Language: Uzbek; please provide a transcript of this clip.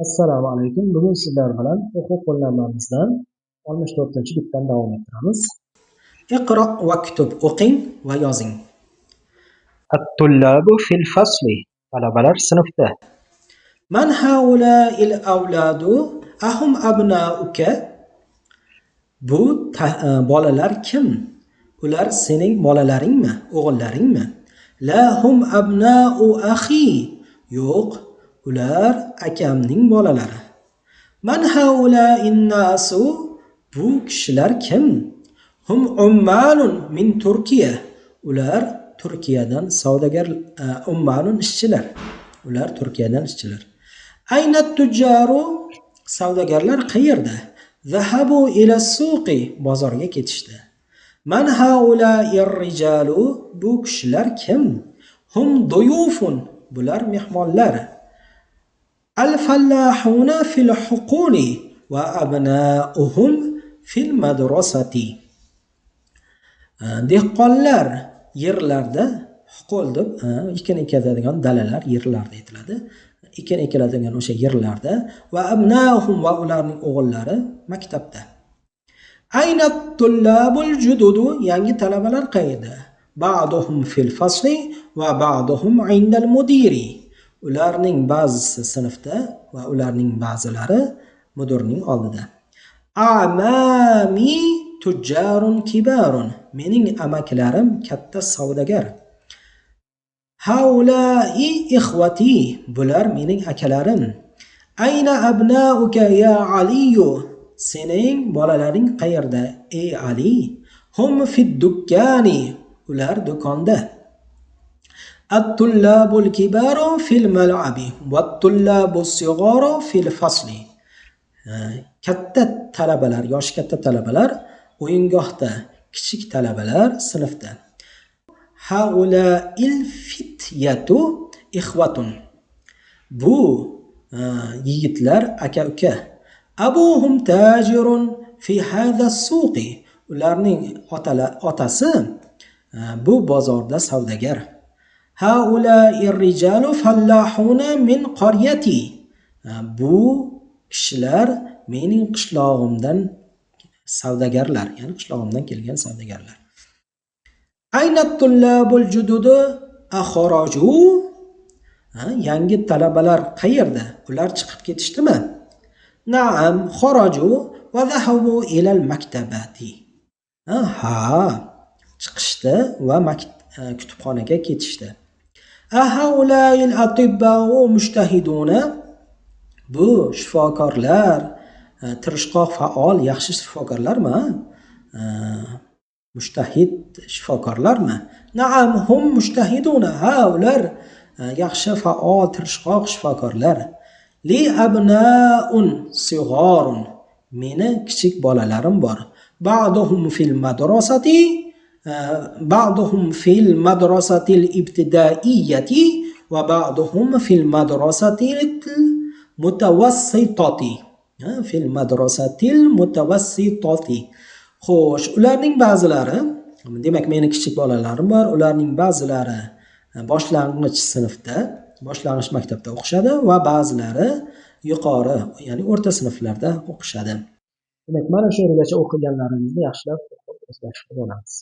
Assalomu alaykum. Bugun sizlar bilan o'quv qo'llanmamizdan 64-bitdan davom ettiramiz. Iqro vaktub, o'qing va yozing. At-tullabu fil fasli. Talabalar sinfda. Man haula'il avladu ahum abnauka? Bu bolalar kim? Ular sening bolalaringmi, o'g'illaringmi? La hum abna'u akhi. Yo'q, ular akamning bolalari. Man haula'in nasu? Bu kishilar kim? Hum ummalun min Turkiya. Ular Turkiyadan savdogar, ummalun ishchilar. Ular Turkiyadan ishchilar. Ayna tujjaru? Savdogarlar qayerda? Zahabu ila suqi. Bozorga ketishdi. Man haula'ir rijalu? Bu kishilar kim? Hum duyufun. Bular mehmonlar. Al fallahuna fil huquli va abnauhum fil madrasati. Dehqonlar yerlarda, huqul deb ekin ekiladigan dalalar, yerlarda aytiladi. Ekin ekiladigan o'sha yerlarda, va abnauhum, va ularning o'g'illari maktabda. Ayna tullabul jududu? Yangi talabalar qayerda? Ba'duhum fil fasli va ba'duhum indal mudiri. Ularning ba'zisi sinfda va ularning ba'zilari mudirning oldida. Amami tujjarun kibarun. Mening amakilarim katta savdogar. Haulai ikhwati. Bular mening akalarim. Ayna abnauka ya Aliyu? Sening bolalaring qayerda, ey Ali? Hum fid dukkani. Ular do'konda. At-tullabul kibaru fil mal'abi wat-tullabus sigharu fil fasli. Katta talabalar, yoshi katta talabalar o'yingohda, kichik talabalar sinfda. Haula'il fityatu ikhwatun. Bu yigitlar aka-uka. Abuhum tajirun fi hadha suqi. Ularning otasi bu bozorda savdogar. Haula'ir rijalu fallahuna min qaryati. Bu kishilar mening qishlog'imdan savdogarlar, ya'ni qishlog'imdan kelgan savdogarlar. Ayna tullabul jududu akhraju? Yangi talabalar qayerda? Ular chiqib ketishdimi? Naam, kharaju va zahabu ilal maktabati. Ha, chiqishdi va kutubxonaga ketishdi. Ahaulail atibbau mujtahiduna? Bu shifokorlar tirishqoq, faol, yaxshi shifokorlarmi? Mujtahid shifokorlarmi? Naam, hum mujtahiduna. Ha, ular yaxshi, faol, tirishqoq shifokorlar. Li abnaun sig'orun. Meni kichik bolalarim bor. Ba'duhum fil madrasati, ba'duhum fil madrasatil ibtidaiyati va ba'duhum fil madrasatil mutawassitati. Fil madrasatil mutawassitati. Xo'sh, ularning ba'zilari, demak, meni kichik bolalarim bor, ularning ba'zilari boshlang'ich sinfda, boshlang'ich maktabda o'qishadi va ba'zilari yuqori, ya'ni o'rta sinflarda o'qishadi. Demak, mana shu yergacha o'qiganlarimizni yaxshilab o'qib o'zlashtirib olamiz.